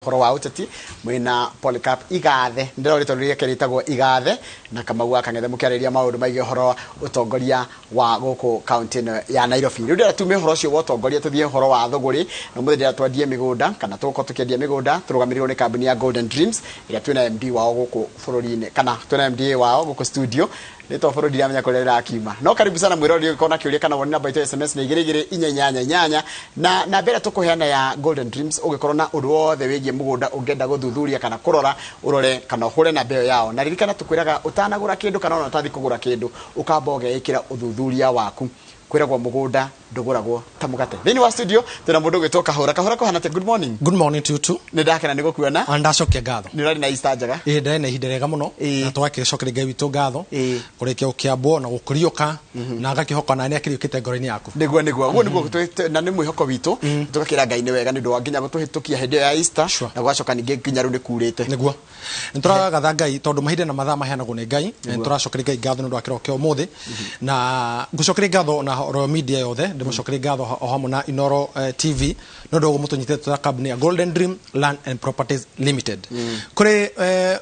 Ũhoro wa ũteti mwĩna Polycarp Igathe, ndĩrona rĩtwa rĩake rĩtagwo Igathe na Kamau wa Kang'ethe, mũkĩarĩrĩria maũndũ maigiĩ ũhoro wa ũtongoria wa gũkũ kaunti ĩno ya Nairobi. Rĩu ndĩrenda tume ũhoro ũcio wa ũtongoria tũthiĩ ũhoro wa thũgũrĩ, na ũmũthĩ ndĩrenda twendie mĩgũnda kana tũgũkorwo tũkĩendia mĩgũnda tũrũgamĩrĩirwo nĩ kambuni ya Golden Dreams ĩrĩa twĩna MD wao gũkũ bũrũri-inĩ kana twĩna MD wao gũkũ studio. Rĩtwa bũrũri ndiramenya kũrĩa rĩrakiuma, no karibu sana mwĩroreri. Ũngĩkorwo na kĩũria kana woni, namba itũ ya SMS nĩ 22488, na namba ĩrĩa tũkũheana ya Golden Dreams. Ũngĩkorwo na ũndũ wothe wĩgiĩ mũgũnda ũngĩenda gũthuthuria kana kũrora, ũrore kana ũhũre namba ĩyo yao. Na ririkana tũkwĩraga ũtanagũra kĩndũ kana ona ũtathiĩ kũgũra kĩndũ, ũkamba ũgeĩkĩra ũthuthuria waku. Kwĩragwo mũgũnda ndũgũragwo ta mũgate. Thĩinĩ wa studio twĩna mũndũ ũgwĩtwo Kahũra. Kahũra, kũhana atĩa? Good morning. Good morning to you too. Nĩ ndakena nĩ gũkuona. Ona ndacokia ngatho. Nĩ ũrarĩ na Easter njega? Ĩĩ, ndarĩ na ihinda rĩega mũno. Na tũgakĩcokeria Ngai witũ ngatho kũrĩkia gũkĩambwo na gũkũriũka, na ngakĩhoka na nĩ akĩriũkĩte ngoro-inĩ yaku. Nĩguo, ũguo nĩguo na nĩ mwĩhoko witũ. Tũgakĩra Ngai nĩ wega nĩ ũndũ wa nginya gũtũhĩtũkia hĩndĩ ĩyo ya Easter. Na gũgacoka ningĩ nginya rĩu nĩ kurĩte. Nĩguo nĩ tũragatha Ngai tondũ mahinda na mathaa maheanagwo nĩ Ngai. Nĩ tũracokeria Ngai ngatho nĩ ũndũ wa kĩroko kĩa ũmũthĩ, na ngũcokeria ngatho na Royal Media yothe. Ndĩmũcokeria ngatho o hamwe na Inoro TV nĩ ũndũ wa ũguo mũtũnyitĩte ta kambuni ya Golden Dream Land and Properties Limited. Kũrĩ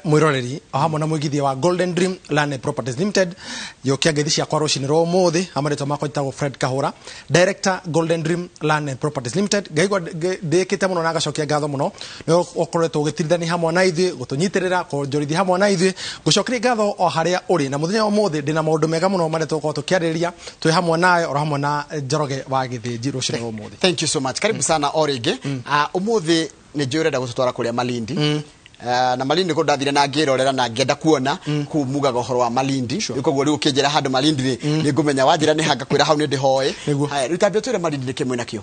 mwĩroreri o hamwe na mũigithia wa Golden Dream Land and Properties Limited, yokia ngeithi ciakwa rũcinĩ rwa ũmũthĩ. Hamwe rĩtwa makwa njĩtagwo Fred Kahũra, Director, Golden Dream Land and Properties Limited. Ngaigua ndĩkĩte mũno na ngacokia ngatho mũno nĩ ũkoretwo ũgĩtirithania hamwe na ithuĩ, gũtũnyitĩrĩra, kũnjorithia hamwe na ithuĩ. Ngũcokeria ngatho o harĩa ũrĩ. Na mũthenya wa ũmũthĩ ndĩna maũndũ mega mũno marĩa tũgũkorwo tũkĩarĩrĩria twĩ hamwe nawe oro hamwe na Njoroge wa Gĩthĩnji rũcinĩ rwa ũmũthĩ. Thank you so much, karibu sana o rĩngĩ. Ah, ũmũthĩ nĩ njũĩ ũrenda gũtũtwara kũrĩa Malindi. Ah, na Malindi kũ ndathire na ngĩrorera na ngĩenda kuona kũu mugaga ũhoro wa Malindi. Rĩu koguo rĩu ũkĩnjĩra handũ Malindi rĩ, nĩ ngũmenya. Wanjĩra nĩ hanga kwĩra hau nĩ ndĩhoĩ. Nĩguo. Haya, rĩu tambia ũtwĩre Malindi nĩ kĩmwe nakĩo.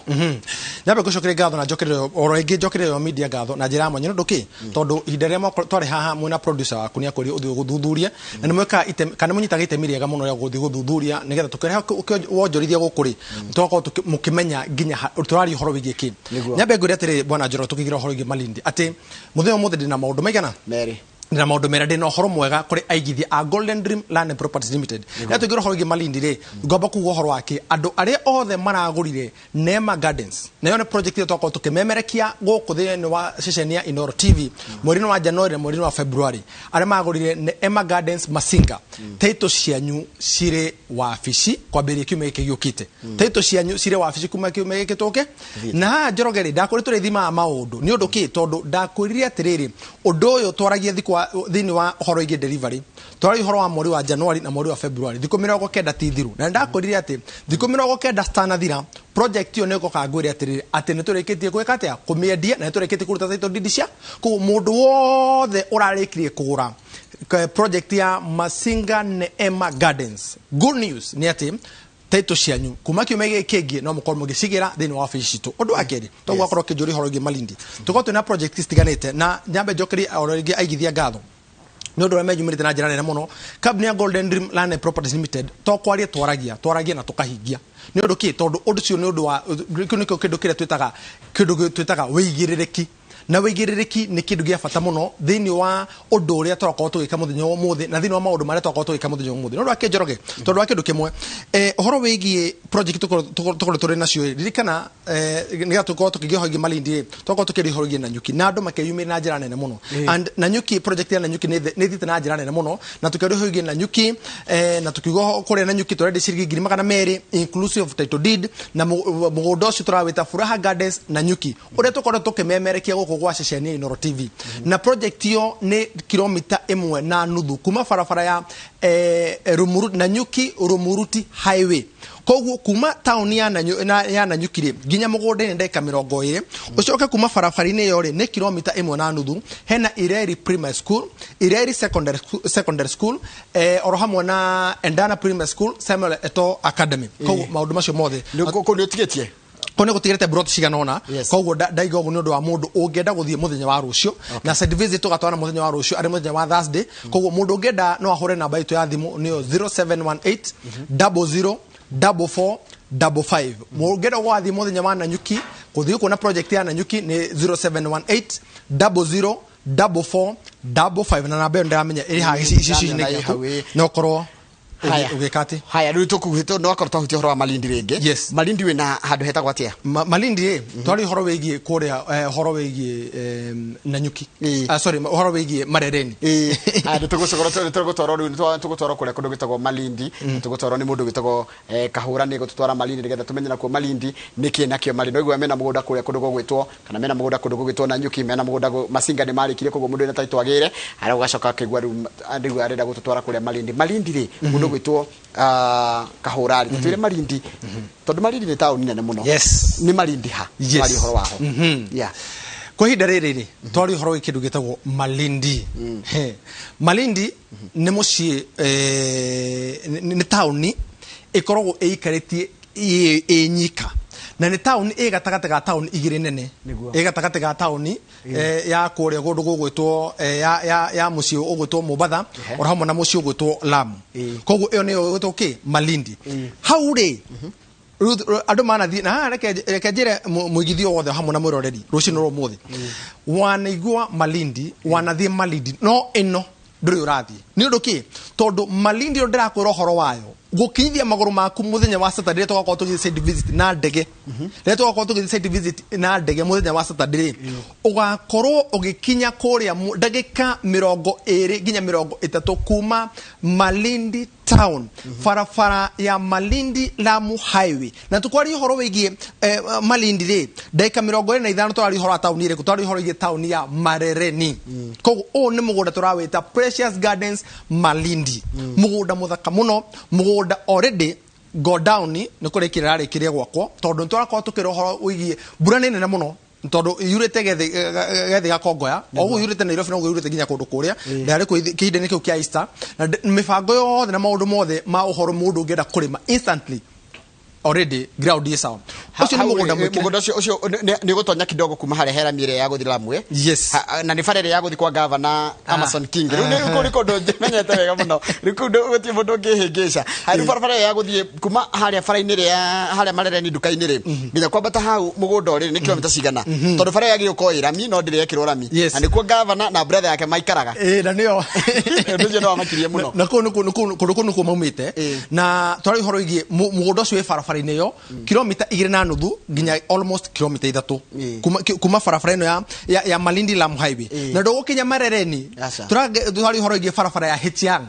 Nyambe ngũcokeria ngatho na njokerere oro rĩngĩ, njokerere yo media ngatho na njĩra ya mwanya. Nĩ ũndũ kĩ? Tondũ ihinda rĩrĩa twarĩ haha mwĩna producer waku nĩ akwĩrire ũthiĩ gũthuthuria, na nĩ mwĩkaga itemi kana nĩ mũnyitaga itemi rĩega mũno rĩa gũthiĩ gũthuthuria nĩgetha tũkĩrehe wonjorithia gũkũ rĩ, tũgakorwo mũkĩmenya nginya tũraria ũhoro wĩgiĩ kĩ. Nyambe ngwĩre atĩrĩrĩ, bwana Njoroge, tũkĩingĩra ũhoro wĩgiĩ Malindi, atĩ mũthenya ũmũthĩ ndĩna maũndũ maigana? Merĩ. Ndĩna maũndũ merĩ. Ndĩna ũhoro mwega kũrĩ aigithia a Golden Dream Land and Properties Limited. Na tũingĩra ũhoro wĩgiĩ Malindi rĩ, ngwamba kuga ũhoro wake andũ arĩa othe maragũrire Neema Gardens, nayo nĩ project ĩrĩa twakorwo tũkĩmemerekia gũkũ thĩinĩ wa ceceni ya Inoro TV mweri-inĩ wa January na mweri-inĩ wa February. Arĩa magũrire Neema Gardens Masinga, title cianyu cirĩ wabici kwambĩrĩria kiumia gĩkĩ gĩũkĩte. Title cianyu cirĩ wabici kuma kiumia gĩkĩ tũke. Na haha, Njoroge rĩ, ndakwĩrire tũrĩthimaga maũndũ. Nĩ ũndũ kĩ? Tondũ ndakwĩrire atĩrĩrĩ, ũndũ ũyũ twaragia thikũ thĩinĩ wa ũhoro wĩgiĩ delivery, twaragia ũhoro wa mweri wa January na mweri wa February. Thikũ 90 ti thiru, na ndakwĩrire atĩ thikũ 90 citanathira, project ĩyo nĩ ĩgoka ngwĩre atĩrĩrĩ, atĩ nĩ tũrĩkĩtie gwĩka atĩa, kũmĩendia, na nĩ tũrĩkĩtie kũruta title deed cia. Koguo mũndũ wothe ũrarĩkirie kũgũra project ya Masinga Neema Gardens, good news nĩ atĩ title cianyu kuma kiumia gĩkĩ kĩngĩ no mũkorwo mũgĩcigĩra thĩinĩ wa ofici citũ. Ũndũ wa kerĩ, toguo akorwo kĩnjũria ũhoro wĩgiĩ Malindi, tũkorwo twĩna project citiganĩte, na nyambe njokerie oro rĩngĩ aigithia ngatho nĩ ũndũ ũrĩa meyumĩrĩte na njĩra nene mũno. Kambuni ya Golden Dream Land and Properties Limited to kwaria twaragia, twaragia na tũkahingia. Nĩ ũndũ kĩ? Tondũ ũndũ ũcio nĩ ũndũ wa kĩu nĩkĩo kĩndũ kĩrĩa twĩtaga wĩigĩrĩrĩki, na wĩigĩrĩrĩki nĩ kĩndũ gĩa bata mũno thĩinĩ wa ũndũ ũrĩa tũrakorwo tũgĩka mũthenya wa ũmũthĩ na thĩinĩ wa maũndũ marĩa tũrakorwo tũgĩka mũthenya wa ũmũthĩ. Nĩ ũndũ wa kĩ, Njoroge? Tondũ wa kĩndũ kĩmwe, ũhoro wĩgiĩ project tũkorwo tũrĩ nacio ĩ, ririkana, nĩgetha tũkorwo tũkĩgĩa ũhoro wĩgiĩ Malindi rĩ, tũkorwo tũkĩaria ũhoro wĩgiĩ Nanyuki na andũ makeyumĩria na njĩra nene mũno. And Nanyuki, project ya Nanyuki nĩ ĩthiĩte na njĩra nene mũno, na tũkĩaria ũhoro wĩgiĩ Nanyuki, na tũkiuga kũrĩa Nanyuki tũrendia ciringi 200,000 inclusive of title deed, na mũgũnda ũcio tũrawĩta Furaha Gardens Nanyuki, ũrĩa tũkorwo tũkĩmemerekia gũkũ gwa ceceni ya Inoro TV. Na project ĩyo nĩ kilomita 1.5 kuma barabara ya Nanyuki Rumuruti Highway. Koguo kuma taũni ya Nanyuki rĩ, nginya mũgũnda-inĩ ndagĩka 20. Ũcoke kuma barabara-inĩ ĩyo rĩ, nĩ kilomita 1.5. Hena Ireri Primary School, Ireri Secondary School, oro hamwe na Endana Primary School, Samuel Eto Academy. Koguo maũndũ macio mothe Kũu nĩ ũtigĩtie. Kå nä gå tigä rä te brot cigana ũna. Koguo ndaiga ũguo nĩ ũndũ wa mũndũ ũngĩenda gũthiĩ mũthenya wa rũciũ, na site visit tũgatwara mũthenya wa rũciũ arĩ mũthenya wa Thursday. Koguo mũndũ ũngĩenda no ahũre namba itũ ya thimũ, nĩyo 0718 00 44 55. Mũngĩenda gwathiĩ mũthenya wa Nanyuki, gũthiĩ kuona project ya Nanyuki, nĩ 0718 00 44 55, na namba ĩyo ndĩramenya ĩrĩ haha gĩcicio-inĩ Ndĩramenya gĩaku. ĩ hau, ĩ. No korwo Haya. Ũgĩka atĩ? Haya, rĩu tũkuhĩte no akorwo twahutia ũhoro wa Malindi rĩngĩ. Yes. Malindi wĩna handũ hetagwo atĩa? Malindi rĩ, twari ũhoro wĩgiĩ kũrĩa, ũhoro wĩgiĩ Nanyuki. Ĩĩ. Ah, sorry, ũhoro wĩgiĩ Marereni. Ĩĩ. Haya, nĩtũgũcogora, nĩtũgũtwarwo rĩu, tũgũtwarwo kũrĩa kũndũ gwĩtagwo Malindi. Tũgũtwarwo nĩ mũndũ wĩtagwo Kahũra, nĩ gũtũtwara Malindi nĩgetha tũmenye nakuo Malindi nĩkĩ nakĩo Malindi. Waigua mena mũgũnda kũrĩa kũndũ gũgwĩtwo, kana mena mũgũnda kũndũ gũgwĩtwo Nanyuki, mena mũgũnda Masinga nĩ marĩkirie, koguo mũndũ wĩna title agĩre. Haya, ũgacoka akĩigua rĩu rĩu arenda gũtũtwara kũrĩa Malindi. Malindi rĩ, mũndũ gwĩtwo Kahũra rĩ, tũtwĩre Malindi, tondũ Malindi nĩ taũni nene mũno. Yes. Nĩ Malindi ha? Yes. Twarie ũhoro waho. Yeah. Kwa ihinda rĩrĩ rĩ, twari ũhoro wĩ kĩndũ gĩtagwo Malindi. He. Malindi nĩ mũciĩ, nĩ taũni ĩkoragwo ĩikarĩtie ĩ nyika, na nĩ taũni ĩ gatagatĩ ga taũni igĩrĩ nene. Nĩguo. Ĩ gatagatĩ ga taũni ya kũrĩa kũndũ gũgwĩtwo ya mũciĩ ũgwĩtwo Mombatha, oro hamwe na mũciĩ ũgwĩtwo Lamu. Koguo ĩyo nĩyo ĩgwĩtwo kĩ Malindi. Hau rĩ, rĩu andũ manathiĩ na haha, reke njĩre mũigithio wothe hamwe na mwĩroreri rũcinĩ rwa ũmũthĩ, wanaigua Malindi, wanathiĩ Malindi, no ĩno ndũrĩ ũrathiĩ. Nĩ ũndũ kĩ? Tondũ Malindi ĩyo ndĩrakwĩra ũhoro wayo, gũkinyithia magũrũ maku mũthenya wa Saturday, tũgakorwo tũgĩthiĩ site visit na ndege, rĩrĩa tũgakorwo tũgĩthiĩ site visit na ndege mũthenya wa Saturday rĩ, ũgakorwo ũgĩkinya kũrĩa ndagĩka 20 nginya 30 kuma Malindi town, barabara ya Malindi Lamu Highway. Na tukwaria ũhoro wĩgiĩ Malindi rĩ, ndagĩka 25, tũraria ũhoro wa taũni ĩrĩkũ? Tũraria ũhoro wĩgiĩ taũni ya Marereni. Koguo ũyũ nĩ mũgũnda tũrawĩta Precious Gardens Malindi, mũgũnda mũthaka mũno, mũgũnda already go down nĩ kũrĩkĩrĩra rarĩkĩria gwakwo, tondũ nĩ tũrakorwo tũkĩra ũhoro wĩgiĩ mbura nĩ nene mũno, tondũ yurĩte gethi gakongoya o ũguo yurĩte Nairobi na ũguo yurĩte nginya kũndũ kũrĩa ndarĩ kũ kĩhinda-inĩ kĩu kĩa Easter, na mĩbango yothe na maũndũ mothe ma ũhoro mũndũ ũngĩenda kũrĩma instantly, already ground ĩ sawa. Ũcio nĩ mũgũnda mwĩkĩre. Mũgũnda ũcio nĩ ũgũtonya kidogo kuma harĩa hera mĩrĩa ya gũthiĩ Lamu, eh? Yes. Na nĩ bara ĩrĩa ya gũthiĩ kwa gavana Amason King. Rĩu nĩ kũu, nĩ kũndũ menyete wega mũno. Rĩu kũu gũtirĩ mũndũ ũngĩhĩngĩca. Haya, rĩu barabara ĩyo ya gũthiĩ kuma harĩa bara-inĩ ĩrĩa harĩa Marereni nduka-inĩ rĩ, nginya kwambata hau mũgũnda ũrĩ nĩ kilomita cigana? Tondũ bara ĩyo yagĩrĩirwo gũkorwo ĩ rami, no ndĩrĩ yekĩrwo rami. Yes. Na nĩkuo gavana na brother yake maikaraga. Ĩĩ, na nĩyo. Ũndũ ũcio nĩ wamakirie mũno. Na kũu kũndũ kũu nĩkuo maumĩte. Na twarĩ ũhoro wĩgiĩ mũgũnda ũcio wĩ barabara-inĩ ĩyo, kilomita 2.5 nginya almost kilomita 3 kuma barabara ĩno ya Malindi Lamu Highway. Na ndũgũkinya Marereni. Aca. Twarĩ ũhoro wĩgiĩ barabara ya Hichiang.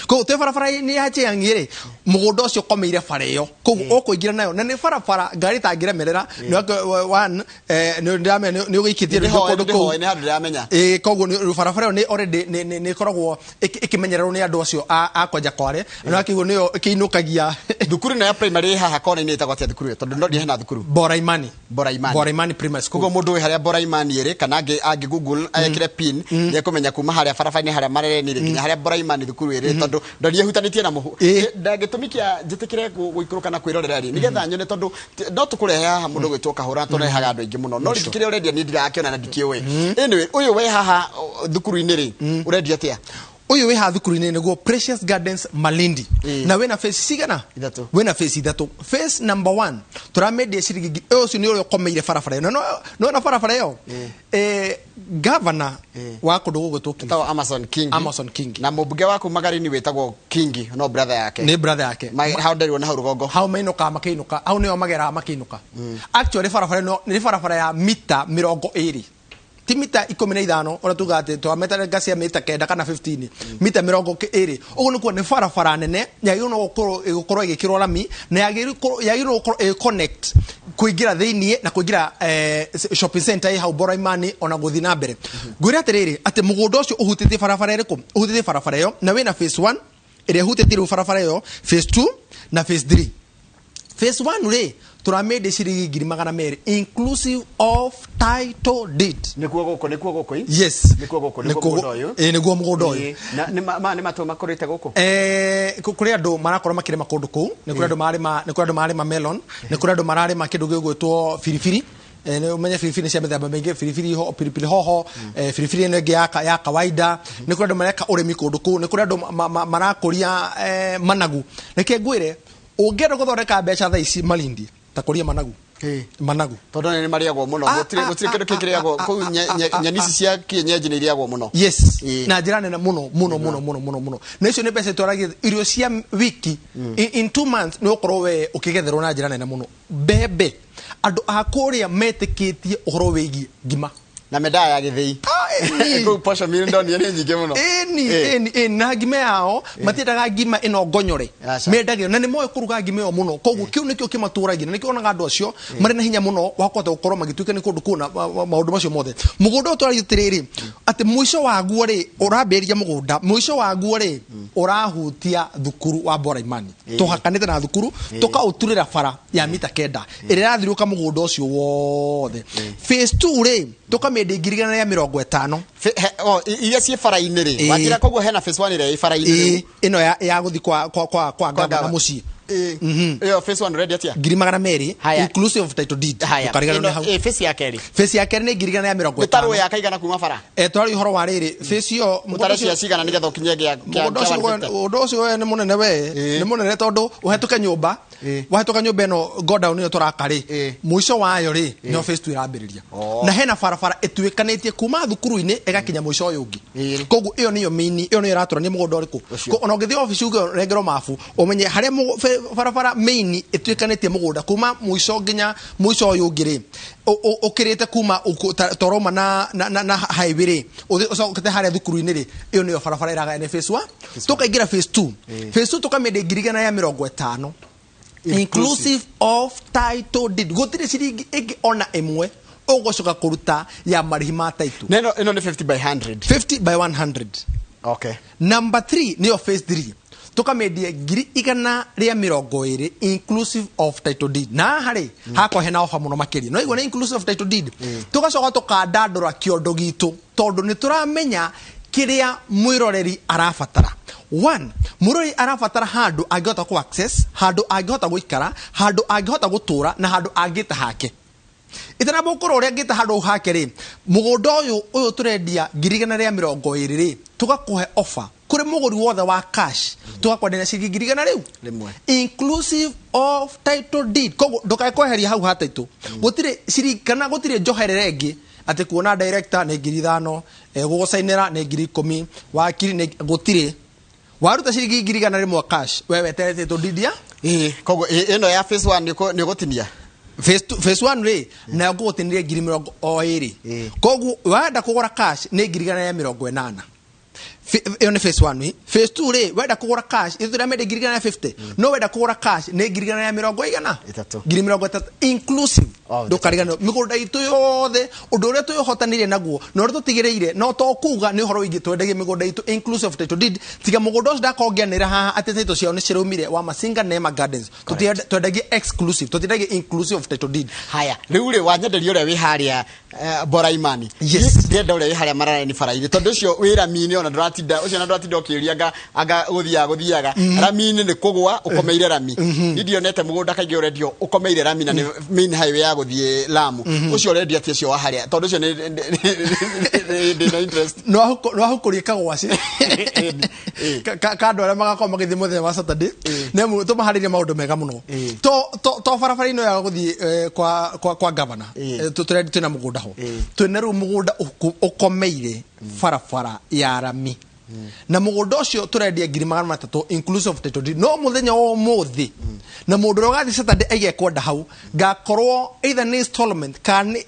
Koguo twĩ barabara-inĩ ya Hichiang rĩ, mũgũnda ũcio ũkomeire bara ĩyo, koguo ũkũingĩra nayo na nĩ barabara ngari ĩtangĩremerera. Nĩ nĩ ndĩramenya nĩ ũgĩikĩtie rwĩmbo kũndũ kũu. Ndĩhoe, nĩ handũ ndĩramenya. Ĩĩ, koguo barabara ĩyo nĩ already nĩ ĩkoragwo ĩkĩmenyererwo nĩ andũ acio a Kwanja Kware, na akĩguo nĩyo ĩkĩinũkagia. Thukuru ĩno ya primary ĩ haha kona-inĩ ĩtagwo atĩa thukuru ĩyo? Tondũ no hena thukuru. Bora Imani. Bora Imani. Bora Imani Primary School. Koguo mũndũ wĩ harĩa Bora Imani ĩrĩ, kana angĩ Google ekĩre pin, nĩ ekũmenya kuma harĩa barabara-inĩ harĩa Marereni rĩ nginya harĩa Bora Imani thukuru ĩrĩ, tondũ ndonire ĩhutanĩtie na mũhu. Na gĩtũmi kĩa njĩtĩkĩre gũikũrũka na kwĩrorera rĩ, nĩgetha nyone, tondũ no tũkũrehe haha mũndũ gwĩtwo Kahũra, tũrehaga andũ aingĩ mũno, no rĩngĩ kĩrĩa ũrendia niĩ ndirakĩona na ndikĩũĩ. Anyway, ũyũ wĩ haha thukuru-inĩ rĩ, ũrendia atĩa? Ũyũ wĩ haha thukuru-inĩ nĩguo Precious Gardens Malindi. Na wĩna phase cigana? Ithatũ. Wĩna phase ithatũ. Phase number one tũramendia ciringi ũcio nĩ ũrĩa ũkomeire barabara ĩyo. Na no na barabara ĩyo, governor wa kũndũ gũgwĩtwo Kilifi. Wĩtagwo Amason King. Amason King. Na mũmbunge wa kuma Magarini wĩtagwo Kingi, no brother yake. Nĩ brother yake. Hau nderirwo na hau rũgongo. Hau mainũkaga makĩinũka, hau nĩo mageraga makĩinũka. Actually barabara ĩno nĩ barabara ya mita 20, ti mita 15 ũrĩa tugaga atĩ twameta cia mita 9 kana 15, mita 20. Ũguo nĩ kuo nĩ barabara nene yagĩrĩirwo no gũkorwo ĩgĩkĩrwo rami, na yagĩrĩirwo gũkorwo ĩ connect kũingĩra thĩiniĩ na kũingĩra shopping center ĩ hau Bora Imani, ona gũthiĩ na mbere. Ngwĩre atĩrĩrĩ, atĩ mũgũnda ũcio ũhutĩtie barabara ĩrĩkũ? Ũhutĩtie barabara ĩyo, na wĩna phase 1 ĩrĩa ĩhutĩtie rĩu barabara ĩyo, phase 2 na phase 3. Phase 1 rĩ, tũramĩendia ciringi 200,000 inclusive of title deed. Nĩkuo gũkũ, nĩkuo gũkũ ĩ? Yes. Nĩkuo gũkũ, nĩkuo mũgũnda ũyũ. Ĩĩ, nĩguo mũgũnda ũyũ. Ĩĩ. Na nĩ nĩ matũ makũrĩte gũkũ? Kũrĩ andũ marakorwo makĩrĩma kũndũ kũu, nĩ kũrĩ andũ mararĩma, nĩ kũrĩ andũ mararĩma melon, nĩ kũrĩ andũ mararĩma kĩndũ gĩgwĩtwo biribiri. Nĩ ũmenye biribiri nĩ cia mĩthemba mĩingĩ, biribiri ho, pilipili hoho, biribiri ĩno ĩngĩ ya kawaida. Nĩ kũrĩ andũ mareka ũrĩmi kũndũ kũu, nĩ kũrĩ andũ marakũria managu. Reke ngwĩre, ũngĩenda gũthondeka mbeca thaa ici Malindi, ta kũria managu. Managu. Tondũ nĩ marĩagwo mũno. Gũtirĩ kĩndũ kĩngĩrĩagwo kũu, nyeni ici cia kienyeji nĩ irĩagwo mũno. Yes, na njĩra nene mũno mũno mũno mũno mũno mũno, na icio nĩ mbeca itwaragia irio cia wiki. In 2 months nĩ ũkorwo we ũkĩgetherwo na njĩra nene mũno. Mbembe, andũ a kũrĩa metĩkĩtie ũhoro wĩgiĩ ngima. Na mendaga ya gĩthĩi. Ĩni. Kũu posho mill ndonire nĩ nyingĩ mũno. Ĩni, ĩni, ĩni, na ngima yao matiendaga ngima ĩno ngonyore. Aca. Mendaga na nĩ moĩ kũruga ngima ĩyo mũno, koguo kĩu nĩkĩo kĩmatũragia, na nĩkĩo onaga andũ acio marĩ na hinya mũno wa kũhota gũkorwo magĩtuĩka nĩ kũndũ kũu na maũndũ macio mothe. Mũgũnda ũyũ tũraria atĩrĩrĩ, atĩ mũico waguo rĩ, ũrambĩrĩria mũgũnda, mũico waguo rĩ ũrahutia thukuru wa Bora Imani. Tũhakanĩte na thukuru, tũkaũturĩra bara ya mita 9 ĩrĩa ĩrathiũrũrũka mũgũnda ũcio wothe. Phase 2 rĩ, tũkamĩendia 150,000. O, iria ciĩ bara-inĩ rĩ? Wanjĩra koguo hena phase 1 ĩrĩa ĩ bara-inĩ rĩu. Ĩĩ, ĩno ya gũthiĩ kwa gavana gavana. mũciĩ. Ĩyo phase 1 ũrendia atĩa? 200,000. Haya. Inclusive of title deed. Haya. Ndũkariganĩrwo nĩ Ĩno hau. Phase ya kerĩ? Phase ya kerĩ nĩ 150,000. Mĩtaro ya kaigana kuma bara? Twarĩ ũhoro wa rĩrĩ, phase ĩyo mũgũnda Mũtare ũcio cia cigana nĩgetha ũkinye kĩa mũgũnda ũcio 150? Mũgũnda ũcio we nĩ mũnene we. Nĩ mũnene tondũ ũhetũke nyũmba, wahĩtũka nyũmba ĩno godown ĩyo tũraka rĩ, mũico wayo rĩ nĩyo phase 2 ĩrambĩrĩria. Na hena barabara ĩtuĩkanĩtie kuma thukuru-inĩ ĩgakinya mũico ũyũ ũngĩ. Koguo ĩyo nĩyo main, ĩyo nĩyo ĩratũrania mũgũnda ũrĩkũ. Ũcio. Ona ũngĩthiĩ obici uge ũrengerwo mabu, ũmenye harĩa barabara main ĩtuĩkanĩtie mũgũnda kuma mũico nginya mũico ũyũ ũngĩ rĩ, ũkĩrĩte kuma toroma na highway rĩ, ũthiĩ ũcokete harĩa thukuru-inĩ rĩ, ĩyo nĩyo barabara ĩragayania phase 1. Tũkaingĩra phase 2. Phase 2 tũkamĩendia 150,000 inclusive of title deed. Gũtirĩ ciringi ĩngĩ ona ĩmwe ũgũcoka kũruta ya marĩhi ma title. Na ĩno nĩ 50 by 100? 50 by 100. Number 3 nĩyo phase 3, tũkamĩendia 120,000 inclusive of title deed. Na haha rĩ hakwa hena ofa mũno makĩria, no igua nĩ inclusive of title deed. Tũgacoka tũkandandũra kĩondo gitũ tondũ nĩ tũramenya kĩrĩa mwĩroreri arabatara. One, mwĩroreri arabatara handũ angĩhota kũ access, handũ angĩhota gũikara, handũ angĩhota gũtũra, na handũ angĩta hake. Itanamba gũkorwo ũrĩa angĩta handũ hake rĩ, mũgũnda ũyũ tũrendia 120,000 rĩ, tũgakũhe offer kũrĩ mũgũri wothe wa cash, tũgakwenderia ciringi 100,000 rĩu 1. Inclusive of title deed. Koguo ndũkae kweheria hau ha title, gũtirĩ ciringi kana gũtirĩ njoherera ĩngĩ atĩ kuona director nĩ 5,000, gũgũcainĩra nĩ 10,000, wakiri nĩ gũtirĩ. Waruta ciringi 100,000 cash, we weterete title deed ya Koguo ĩno ya phase 1 nĩ ũgũtinia? Phase 1 rĩ, nayo ngũgũtinĩria 20,000. Koguo wenda kũgũra cash nĩ 180,000. Ĩyo nĩ phase 1. Phase 2 rĩ, wenda kũgũra cash, ithuĩ tũramĩendia 150,000, no wenda kũgũra cash nĩ ngiri igana rĩa mĩrongo igana 30. 30,000 inclusive. Oh, Ndũkariganĩrwo mĩgũnda itũ yothe, ũndũ ũrĩa twĩhotanĩire naguo na ũrĩa tũtigĩrĩire no to kuga nĩ ũhoro wĩgiĩ twendagie mĩgũnda itũ inclusive of title deed, tiga mũgũnda ũcio ndakorwo ngĩanĩrĩra haha atĩ title ciao nĩ ciraumire wa Masinga Nema Gardens. Twendagie exclusive, tũtiendagie inclusive of title deed. Haya, rĩu rĩ, wanyenderia ũrĩa wĩ harĩa Bora Imani. Yes. Ndĩrenda ũrĩa wĩ harĩa Mararani bara-inĩ, tondũ ũcio wĩ rami-inĩ, ona ndũratinda ũcio, ona ndũratinda ũkĩũria anga gũthiaga rami-inĩ nĩ kũgwa ũkomeire rami. Niĩ ndionete mũgũnda kaingĩ ũrendio ũkomeire rami na nĩ main highway ya gũthiĩ Lamu. Ũcio ũrendia atĩa ũcio wa harĩa? Tondũ ũcio ndĩ na interest. No ahukũrie kagwaci ka andũ arĩa magakorwo magĩthiĩ mũthenya wa Saturday, nĩ tũmaharĩrie maũndũ mega mũno. To barabara-inĩ ya gũthiĩ kwa governor, twĩna mũgũnda ho, twĩna rĩu mũgũnda ũkomeire barabara ya rami, na mũgũnda ũcio tũrendia 300,000 inclusive of title deed. No mũthenya wa ũmũthĩ na mũndũ ũrĩa ũgathiĩ Saturday aige kwenda hau, ngakorwo either nĩ installment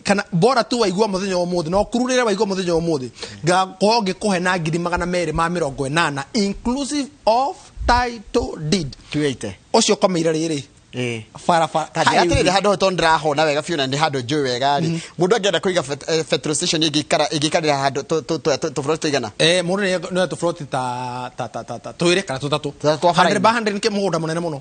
kana bora tu waigua mũthenya wa ũmũthĩ no kururĩre waigua mũthenya wa ũmũthĩ, ngakorwo ngĩkũhe na 280,000 inclusive of title deed. 280. Ũcio ũkomeire rĩrĩ barabara Kanjĩra atĩrĩrĩ, highway. handũ hau tondũ ndĩrahona wega biũ na nĩ handũ njũĩ wega rĩ, mũndũ angĩenda kũiga petrol station ĩngĩikarĩra handũ tũburoti tũigana? Mũndũ nĩ tũburoti ta twĩrĩ kana tũtatũ. Tũtatũ twa 100 bara-inĩ. by 100 nĩ mũgũnda mũnene mũno.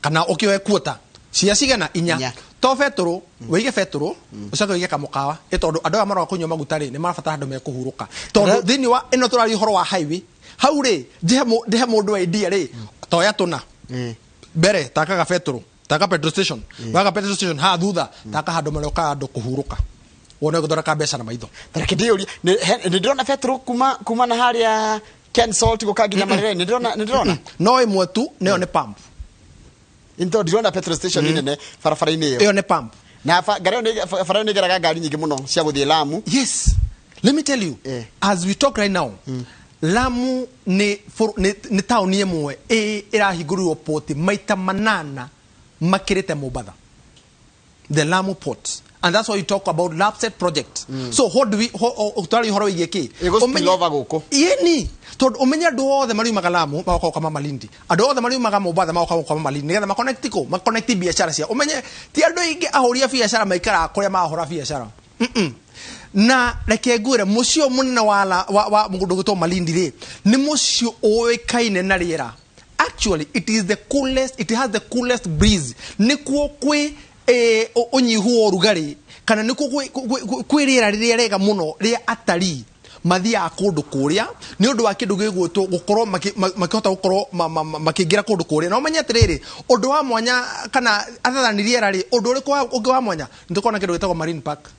Kana ũkĩoe kuota cia cigana inya. Inya. To betũrũ wĩige betũrũ, ũcoke ũige kamũkawa, ĩ tondũ andũ aya maroka kũnyua maguta rĩ, nĩ marabatara handũ mekũhurũka, tondũ thĩinĩ wa ĩno tũraria ũhoro wa highway hau rĩ, njehe mũndũ idea rĩ, toya tũna mbere takaga betũrũ, taka petrol station, waga petrol station haha thutha taka handũ marĩokaga andũ kũhurũka, wone gũthondeka mbeca na maitho. Tareke ndĩyũrie, nĩ ndĩrona betũrũ kuma na harĩa Ken Salt gũka nginya Marere, nĩ ndĩrona. No ĩmwe tu, nĩyo nĩ pump. Nĩ tondũ ndirona petrol station nene barabara-inĩ ĩyo. Ĩyo nĩ pump. Na ngari bara nĩ igeraga ngari nyingĩ mũno cia gũthiĩ Lamu. Yes, let me tell you, as we talk right now, Lamu nĩ taũni ĩmwe ĩrahingũrirwo port maita 8 makĩrĩte Mombatha, the Lamu port. And that's why you talk about LAPSSET project. So what do we twari horo wĩgiĩ kĩ? Ĩgũ spill over gũkũ. Yeni, tondũ ũmenye andũ othe mariumaga Lamu magoka gũkama Malindi, andũ othe mariumaga Mombatha magoka gũkama Malindi, nĩgetha maconnect kũ maconnect biacara cia. Ũmenye ti andũ aingĩ ahũri a biacara maikaraga kũrĩa mahũra biacara. Na reke ngwĩre, mũciĩ ũyũ mũnene wa mũgũnda ũgwĩtwo Malindi rĩ, nĩ mũciĩ ũĩkaine na rĩera. Actually, it is the coolest, it has the coolest breeze. Nĩkuo kwĩ ũnyihu wa ũrugarĩ, kana nĩkuo kwĩ rĩera rĩrĩa rĩega mũno rĩa atarii mathiaga kũndũ kũrĩa nĩ ũndũ wa kĩndũ gĩgwĩtwo gũkorwo makĩhota gũkorwo makĩingĩra kũndũ kũrĩa. Na ũmenye atĩrĩrĩ, ũndũ wa mwanya kana other than rĩera rĩ, ũndũ ũrĩkũ ũngĩ wa mwanya, nĩ tũkorwo na kĩndũ gĩtagwo Marine Park.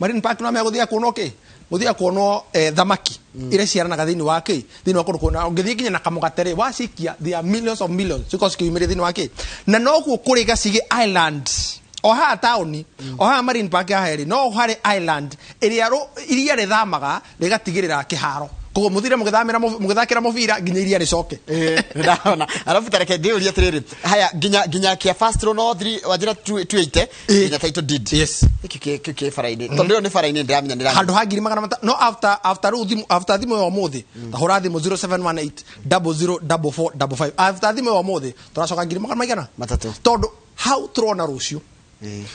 Marine Park no megũthiĩ kuonwo kĩ? Gũthiĩ kuonwo thamaki iria ciaranaga thĩinĩ wa kĩ? Thĩinĩ wa kũndũ kũna. Ũngĩthiĩ nginya na kamũgate rĩ, wacikia, there are millions of millions cikorwo cikĩyumĩria thĩinĩ wa kĩ? Na noguo kũrĩ Gacigĩ Island. O haha taũni, o haha Marine Park haha rĩ, no harĩ island ĩrĩa iria rĩthamaga rĩgatigĩrĩra kĩharo. Koguo mũthire mũgĩthamĩra mũgĩthakĩra mũbira nginya iria rĩcoke. Ndahona. Arabu tareke ndĩũrie atĩrĩrĩ, haya nginya kia first row no 3 wanjĩra 280 nginya title deed. Yes. Gĩkĩ kĩ bara-inĩ. Tondũ ĩyo nĩ bara-inĩ ndĩramenya nĩ handũ ha 500,000. No after rĩu thimũ, after thimũ ya ũmũthĩ, ta hũra thimũ 0718 00 44 55. After thimũ ya ũmũthĩ tũracoka ngiri magana maigana? 3. Tondũ hau tũrona rũciũ.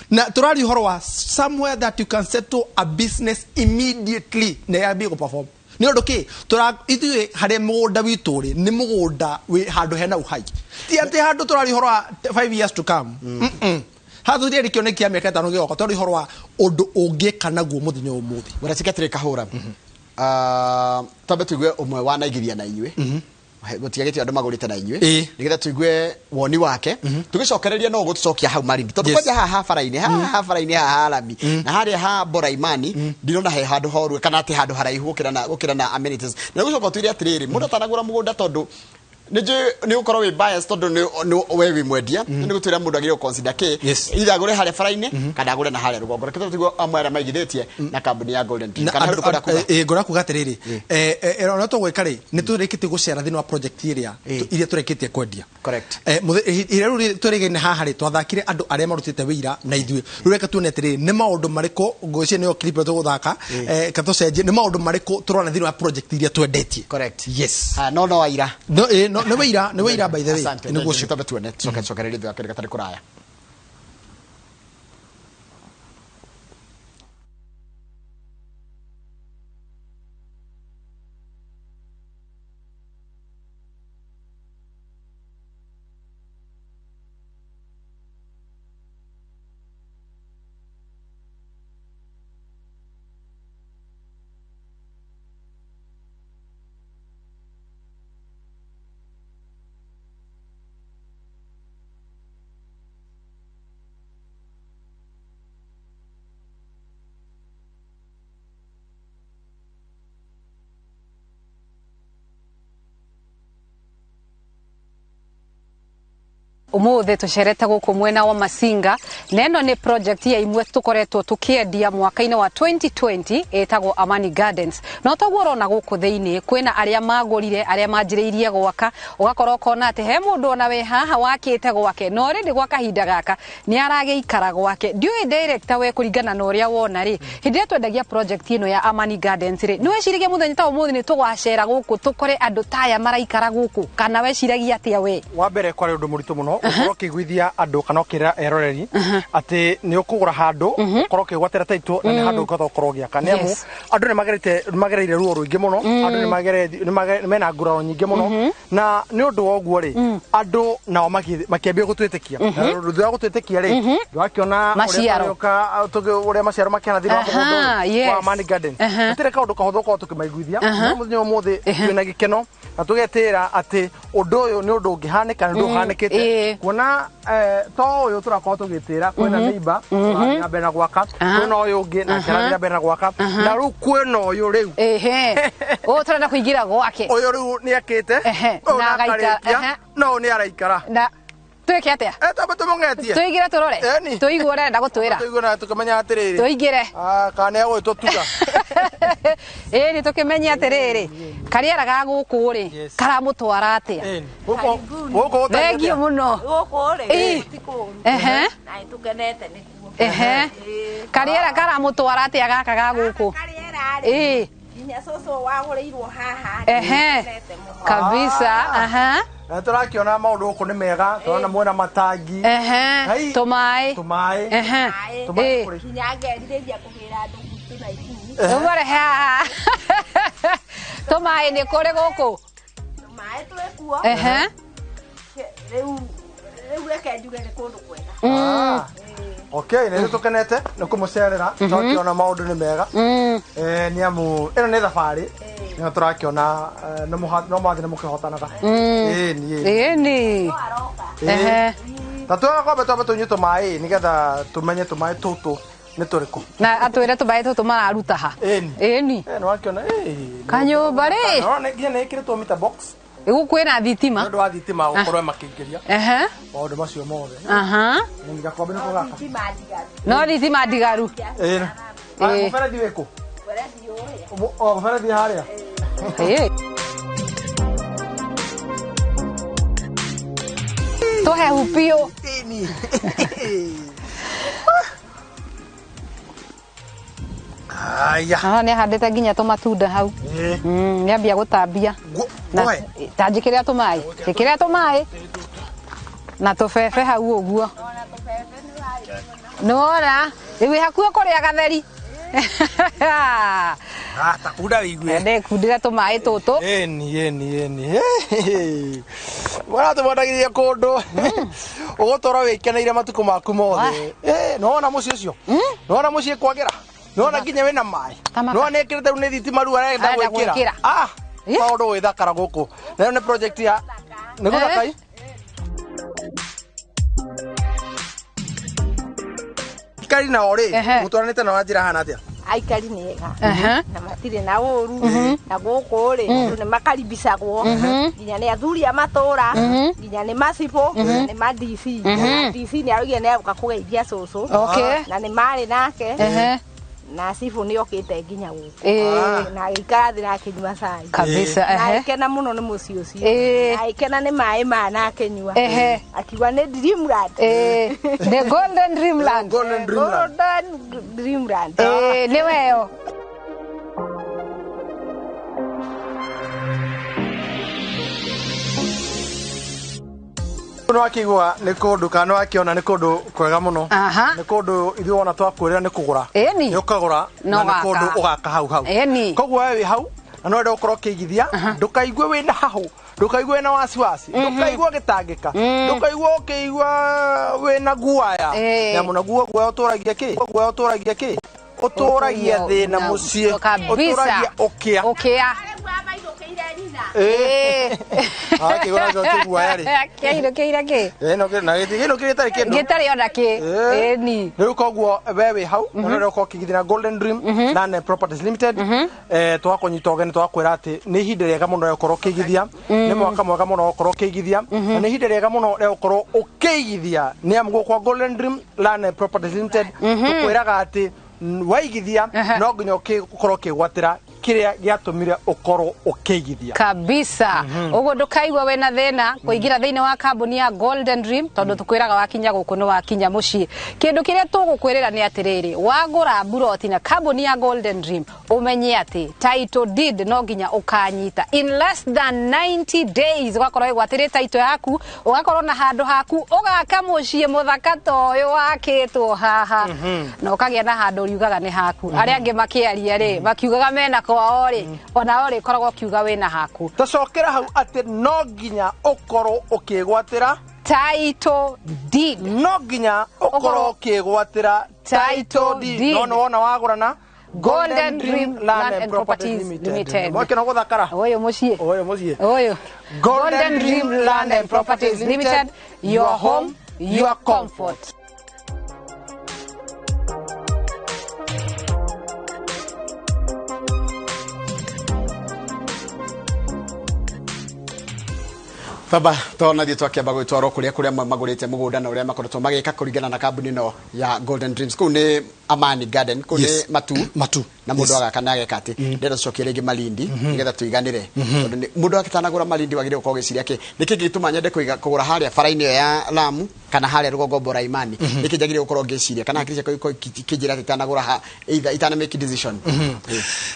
Na tũraria ũhoro wa somewhere that you can settle a business immediately na yambie gũ perform. Nĩ ũndũ kĩ? Ithuĩ harĩa mũgũnda witũ rĩ, nĩ mũgũnda wĩ handũ hena uhai. Ti atĩ handũ tũraria ũhoro wa 5 years to come. Handũ rĩrĩ kĩoneki kĩa mĩaka 5 gĩgoka, tũraria ũhoro wa ũndũ ũngĩka naguo mũthenya ũmũthĩ. Bwana Secretary Kahũra. Twambe tũigue ũmwe wanaigithia na inyuĩ. Gũtiagĩte andũ magũrĩte na inyuĩ. Nĩgetha tũigue woni wake. Tũgĩcokereria no ũgũtũcokia hau Malindi. Tondũ kwanja haha ha bara-inĩ, haha ha bara-inĩ haha ha Lami, na harĩa ha Boraimani, ndinona he handũ horu kana atĩ handũ haraihu gũkĩra na amenities. Na gũcoka ũtwĩre atĩrĩrĩ, mũndũ atanagũra mũgũnda tondũ nĩ njũĩ nĩ ũkorwo wĩ bias tondũ nĩ we wĩ mwendia, nĩ gũtwĩra mũndũ agĩrĩirwo consider kĩ, either agũre harĩa bara-inĩ kana agũre na harĩa rũgongo. Reke tũigue amwe arĩa maigithĩtie na kambuni ya Golden Dream. Na Kana andũ ũndũ ũkwenda kuga? Ngorwo kuga atĩrĩrĩ, ona tũgwĩka rĩ, nĩ tũrĩkĩtie gũcera thĩinĩ wa project iria tũrĩkĩtie kwendia. Iria rĩu tũrĩgĩine haha rĩ, twathakire andũ arĩa marutĩte wĩira na ithuĩ. Rĩu reke tuone atĩrĩrĩ, nĩ maũndũ marĩkũ, ngwĩciria nĩyo clip ĩrĩa tũgũthaka, reke tũcenjie, nĩ maũndũ marĩkũ tũrona thĩinĩ wa project iria twendetie. Yes. No, no aira. No, no, nĩ wĩira, nĩ wĩira by the way. Asante, Nĩ guo ũcio. Twambe tuone, tucoke tucokererie thutha wa kĩndũ gatarĩ kũraya. Umuthi tucerete guku mwena wa Masinga na ĩno nĩ project ya imwe tukoretwo tukiendia mwaka-inĩ wa 2020 ĩtagwo Amani Gardens. No toguo ũrona gũkũ thĩinĩ kwĩna arĩa magũrire, arĩa manjĩrĩirie gwaka, ũgakorwo ũkona atĩ he mũndũ ona wĩ haha wakĩte gwake, no already gwa kahinda gaka nĩ aragĩikara gwake. Ndiũĩ director we kũringana na ũrĩa wona rĩ, hĩndĩ ĩrĩa twendagia project ĩno ya Amani Gardens rĩ, nĩ weciragia mũthenya ta ũmũthĩ nĩ tũgacera gũkũ tũkore andũ ta aya maraikara gũkũ, kana weciragia atĩa we? Wa mbere kwarĩ ũndũ mũritũ mũno ũkorwo ũkĩiguithia andũ kana ũkĩra eroreri atĩ nĩ ũkũgũra handũ ũkorwo ũkĩgwatĩra title na nĩ handũ ũngĩhota gũkorwo ũgĩaka. Nĩ amu andũ nĩ magereire ruo rũingĩ mũno, andũ nĩ mena nguraro nyingĩ mũno, na nĩ ũndũ wa ũguo rĩ, andũ nao makĩambia gũtwĩtĩkia. Na thutha wa gũtwĩtĩkia rĩ, ndwakĩona Maciaro. ũrĩa maciaro makĩhana thĩinĩ wa mũgũnda ũyũ wa Amani Gardens. Gũtirĩ kaũndũ kahũthũ gũkorwo tũkĩmaiguithia. No mũthenya ũmũthĩ twĩna gĩkeno na tũgetĩra atĩ ũndũ ũyũ nĩ ũndũ ũngĩhanĩka, nĩ ũndũ ũhanĩkĩte. Kuona, to ũyũ tũrakorwo tũgĩtĩra, kwĩna neighbor ũrathiĩ na mbere na gwaka, kwĩna ũyũ ũngĩ nake arathiĩ na mbere na gwaka, na rĩu kwĩna ũyũ rĩu. Ũyũ tũrenda kũingĩra gwake. Ũyũ rĩu nĩ akĩte, ũyũ Na nĩ agaikara, akarĩkia, na ũyũ nĩ araikara. Na Twĩke atĩa? Twambe tũmũng'etie. Tũingĩre tũrore. Ĩni. Tũigue ũrenda gũtwĩra. Tũigue na tũkĩmenya atĩrĩrĩ. Tũingĩre. Kana nĩ egũgĩtũtuga. Ĩni tũkĩmenye atĩrĩrĩ, karĩera ga gũkũ rĩ, Yes. karamũtwara atĩa? Ĩni. Gũkũ gũkũ gũtariĩ Thengiũ atĩa? mũno. Gũkũ rĩ, Ĩ. ti kũũru. Ehe. Na nĩtũkenete nĩkuo. Ehe. Karĩera karamũtwara atĩa gaka ga gũkũ? Karĩera rĩ, Ĩ. nginya cũcũ wagũrĩirwo haha. Ehe. Nĩtũkenete mũno. Kabisa. Aha. Na tũrakĩona maũndũ gũkũ nĩ mega, tũrona mwena matangi. Ehe. Hai. Tũmaĩ. Tũmaĩ. Ehe. Maĩ. Tũmaĩ Ĩ. kũrĩ. Nginya ngerirĩria kũgĩra andũ gwitũ Naikuru. Ũmũrehe haha. Tũmaĩ nĩ kũrĩ gũkũ? Tũmaĩ twĩkuo. Ehe. Rĩu reke njuge nĩ kũndũ kwega. Okay, nĩ tũkenete nĩ kũmũcerera, tũrakĩona maũndũ nĩ mega. Nĩ amu ĩno nĩ thabarĩ, nĩyo tũrakĩona no mwathiĩ nĩ mũkĩhotanaga. Ĩni. Ĩni. No aroka. Ehe. Ta twega kwambe twambe tũnyue tũmaĩ nĩgetha tũmenye tũmaĩ tũtũ nĩ tũrĩkũ. Na atwĩre tũmaĩ tũtũ mararuta ha? Ĩni. Ĩni. Nĩ wakĩona ĩ. Kanyũmba rĩ. Nĩwona nginya nĩ ĩkĩrĩtwo meter box. Gũkũ kwĩna thitima. Nĩ ũndũ wa thitima gũkorwo makĩingĩria Ehe. maũndũ macio mothe. Aha. Nĩ gakombe nĩko gaka. Thitima ndigaru. No thitima ndigaru. Ĩni. Ĩ. Mũberethi wĩkũ? Mũberethi ũrĩa. Mũberethi harĩa. Ĩ. Tũhehu biũ. Ĩni. Aya. Haha nĩ ahandĩte nginya tũmatunda hau. Nĩ ambia gũtambia. Na ta njĩkĩrĩra tũmaĩ. Njĩkĩrĩra tũmaĩ. Na tũbebe hau ũguo. Ona tũbebe nĩ ũrarĩ. Nĩwona? Rĩu wĩ hakuhĩ kũrĩa gatheri. Ta kunda wĩigue. Ndekundĩra tũmaĩ tũtũ. Ĩni, ĩni, ĩni. Mwana tũmwendagĩria kũndũ. Ũgũtũra wĩkeneire matukũ maku mothe. Nĩwona mũciĩ ũcio? Nĩwona mũciĩ kwagĩra? Nĩwona nginya wĩna maĩ? Tamaka. Nĩwona nĩekĩrĩte rĩu nĩ thitima rĩu arenda Arenda gwĩkĩra? gwĩkĩra. Maũndũ gwĩthakara gũkũ. Na ĩyo nĩ project ya nĩ gũthaka ĩ? Aikari nao rĩ, mũtwaranĩte nao na njĩra hana atĩa? Aikari nĩ ega. Ehe. Na matirĩ na ũru. Na gũkũ rĩ, andũ nĩ makaribicagwo. Nginya nĩ athuri a matũra, nginya nĩ macibũ, nĩ ma DC. Na DC nĩ araugire nĩ egũka kũgeithia cũcũ. Okay. Na nĩ marĩ nake. Ehe. Na cibũ nĩ okĩte nginya gũkũ. Ĩ. Na agĩikara thĩ na akĩnyua cai. Kabisa. Na Ehe. agĩkena mũno nĩ mũciĩ ũcio. Ĩ. Na agĩkena nĩ maĩ maya na akĩnyua. Ehe. Akiuga nĩ Dreamland. Ĩ. The Golden Dreamland. Golden Dreamland. Golden Dreamland. Ĩ, nĩ weyo. Nĩ wakĩigua nĩ kũndũ kana nĩ wakĩona nĩ kũndũ kwega mũno. Aha. Nĩ kũndũ ithuĩ wona twakwĩrĩra nĩ kũgũra. Ĩni. Nĩ ũkagũra na Na nĩ kũndũ ũgaka. ũgaka hau hau. Ĩni. Koguo we wĩ hau na no wende gũkorwo ũkĩigithia, ndũkaigue wĩna hahũ, ndũkaigue wĩna wasiwasi, ndũkaigue ũgĩtangĩka, ndũkaigue ũkĩigua wĩna guaya. Ĩ. Nĩ amu naguo guoya ũtũragia kĩ? Guoya ũtũragia kĩ? Ũtũragia thĩna mũciĩ, Kabisa. ũtũragia ũkĩa. Ũkĩa. Rĩu amainũkĩire nyina. Ĩ. Akĩigua nakĩo kĩguoya rĩ. Kĩainũkĩire kĩ? Na gĩinũkĩire gĩtarĩ kĩndũ. Gĩtarĩ ona kĩ. Ĩni. Rĩu koguo we wĩ hau na no ũkorwo ũkĩigithia Golden Dream Land and Properties Limited, twakũnyita ũgeni twakwĩra atĩ nĩ ihinda rĩega mũno rĩa gũkorwo ũkĩigithia, nĩ mwaka mwega mũno wa gũkorwo ũkĩigithia, na nĩ ihinda rĩega mũno rĩa gũkorwo ũkĩigithia nĩ amu gũkũ Golden Dream Land and Properties Limited tũkwĩraga atĩ waigithia no nginya ũkorwo ũkĩgwatĩra kĩrĩa gĩatũmire ũkorwo ũkĩigithia. Kabisa. Ũguo ndũkaigua wĩna thĩna kũingĩra thĩinĩ wa kambuni ya Golden Dream tondũ tũkwĩraga wakinya gũkũ nĩ wakinya mũciĩ. Kĩndũ kĩrĩa tũgũkwĩrĩra nĩ atĩrĩrĩ, wagũra mburoti na kambuni ya Golden Dream ũmenye atĩ title deed no nginya ũkanyita in less than 90 days, ũgakorwo wĩgwatĩrĩte title yaku, ũgakorwo na handũ haku, ũgaka mũciĩ mũthaka ta ũyũ wakĩtwo haha, na ũkagĩa na handũ ũriugaga nĩ haku. Arĩa angĩ makĩaria rĩ, makiugaga mena kwao rĩ, ona rĩ ũkoragwo ũkiuga wĩna haku. Tũcokera hau atĩ no nginya ũkorwo ũkĩgwatĩra title deed. No nginya ũkorwo ũkĩgwatĩra title deed. No nĩ wona wagũrana Golden Dream Land and Properties Limited. Mwakĩona gũthakara. Ũyũ mũciĩ. Ũyũ mũciĩ. Ũyũ. Golden Dream Land and Properties Limited, your home, your comfort. Baba tona thiĩ twakĩamba gwĩtwarwo kũrĩa kũrĩa magũrĩte mũgũnda na ũrĩa makoretwo magĩka kũringana na kambuni ĩno ya Golden Dreams. Kũu nĩ Amani Garden, kũu nĩ Matu. Matu. Na mũndũ agaka na ageka atĩ ndĩrenda tũcokie rĩngĩ Malindi nĩgetha tũiganĩre, tondũ mũndũ atanagũra Malindi wagĩrĩirwo gũkorwo ũgĩciria kĩ nĩkĩ gĩgĩtũma nyende kũiga kũgũra harĩa bara-inĩ ĩyo ya Lamu kana harĩa rũgongo Bora Imani, nĩkĩ njagĩrĩirwo gũkorwo ngĩciria kana hakiri ciakwa ikorwo ikĩnjĩra atĩ itanagũra ha either itana make decision.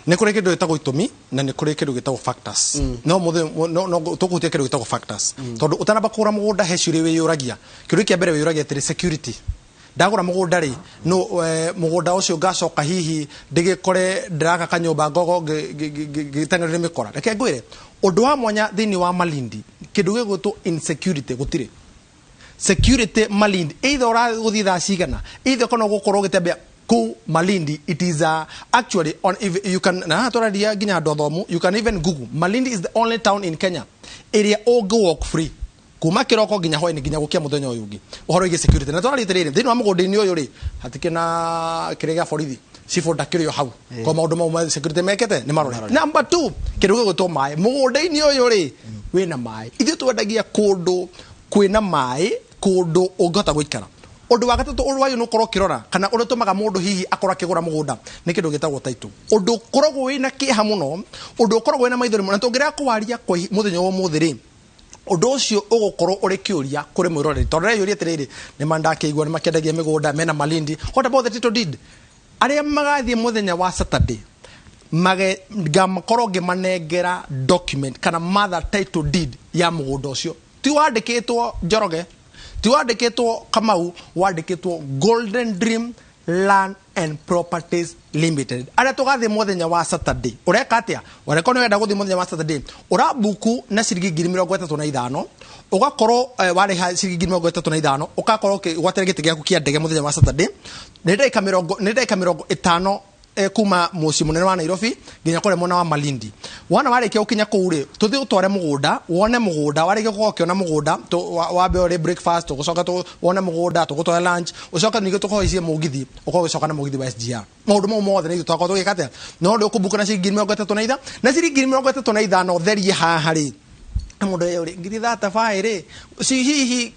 Nĩ kũrĩ kĩndũ gĩtagwo itũmi na nĩ kũrĩ kĩndũ gĩtagwo factors. No mũthĩ no tũkũhutia kĩndũ gĩtagwo factors, tondũ ũtanamba kũgũra mũgũnda he ciũria wĩyũragia. Kĩũria kĩa mbere wĩyũragia atĩrĩ, security. Ndagũra mũgũnda rĩ, no mũgũnda ũcio ngacoka hihi ndĩgĩkore ndĩraka kanyũmba ngogo ngĩteng'erio nĩ mĩkora. Reke ngwĩre ũndũ wa mwanya thĩinĩ wa Malindi, kĩndũ gĩgwĩtwo insecurity gũtirĩ. Security Malindi, either ũragũthiĩ thaa cigana, either kana ũgũkorwo ũgĩtembea kũu Malindi, it is actually on, if you can, na haha tũraria nginya andũ athomu, you can even google, Malindi is the only town in Kenya ĩrĩa ũngĩ walk free kuma kĩroko nginya hwainĩ nginya gũkia mũthenya ũyũ ũngĩ. Ũhoro wĩgiĩ security na tũraria atĩrĩrĩ, thĩinĩ wa mũgũnda-inĩ ũyũ rĩ, hatikĩ na kĩrĩa gĩa borithi, cibũ ndakĩrĩ o hau kwa maũndũ mau ma security mekĩte nĩ marore. Number 2, kĩndũ gĩgwĩtwo maĩ mũgũnda-inĩ ũyũ rĩ, wĩna maĩ. Ithuĩ twendagia kũndũ kwĩna maĩ, kũndũ ũngĩhota gũikara. Ũndũ wa gatatũ ũndũ wagĩrĩirwo nĩ ũkorwo ũkĩrora kana ũrĩa ũtũmaga mũndũ hihi akorwo akĩgũra mũgũnda nĩ kĩndũ gĩtagwo title. Ũndũ ũkoragwo wĩna kĩeha mũno, ũndũ ũkoragwo wĩna maithori mũno, na tũngĩrega kũwaria kwa mũthenya wa ũmũthĩ rĩ, ũndũ ũcio ũgũkorwo ũrĩ kĩũria kũrĩ mwĩroreri, tondũ ndĩreyũria atĩrĩrĩ, nĩ ma ndakĩigua nĩ makĩendagia mĩgũnda mena Malindi, what about the title deed? Arĩa magathiĩ mũthenya wa Saturday mage ngamakorwo ngĩmanengera document kana mother title deed ya mũgũnda ũcio, ti wandĩkĩtwo Njoroge, ti wandĩkĩtwo Kamau, wandĩkĩtwo Golden Dream Land and Properties Limited. Arĩa tũgathiĩ mũthenya wa Saturday, ũreka atĩa? Ũreka nĩ wenda gũthiĩ mũthenya wa Saturday, ũrabuku na ciringi 35,000, ũgakorwo warĩha ciringi 35,000, ũgakorwo ũkĩgwatĩra gĩtĩ gĩaku kĩa ndege mũthenya wa Saturday. Nĩ ndagĩka mĩrongo, nĩ ndagĩka 50 kuma mũciĩ mũnene wa Nairobi nginya kũrĩa mwena wa Malindi. Wona warĩkia gũkinya kũu rĩ, tũthiĩ ũtware mũgũnda, wone mũgũnda, warĩkia gũkorwo ũkĩona mũgũnda, wambe ũrĩe breakfast, tũgũcoka wone mũgũnda, tũgũtware lunch, ũcoke ningĩ tũkũhaicie mũgithi, ũkorwo ũgĩcoka na mũgithi wa SGR. Maũndũ mau mothe nĩ ithuĩ twakorwo tũgĩka atĩa? No ndĩ ũkũbuka na ciringi 35, na ciringi 35 therie haha rĩ, na mũndũ ũyũ rĩ, 35,000 rĩ, ci hihi